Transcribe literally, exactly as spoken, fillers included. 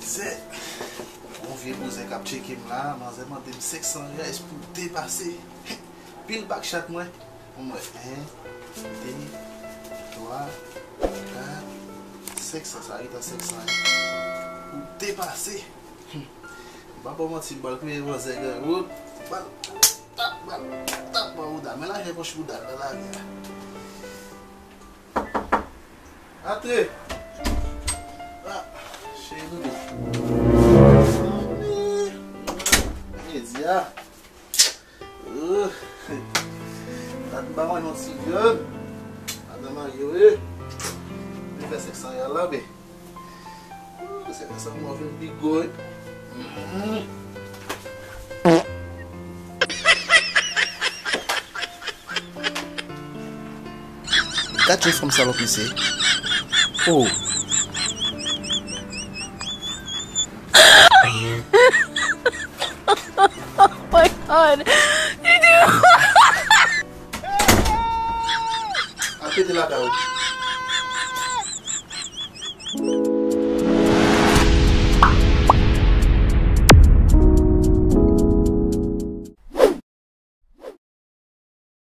Se yon vye bouzen k ap tcheke m la, manzè mande m senk san reais pou depase. Pil bak chat mwen. Mwen, en, de, twa, kat, senk san, sa gentan senk san, en. Pou depase. M pa ba w manti, m pral peye manzè granmoun. Bal, tap, bal, tap, ban bouda. Men lajan pòch bouda nan lari a. Antre. Ah, cheri. Medya. Gad ba mwen yon ti vyann. Madan marye wi. Li fè senk san real la, be. Senk san mwen vin pi gwo wi. Gad jan fanm salòp li se. Oh. Oh my god. Al pete lakay ou.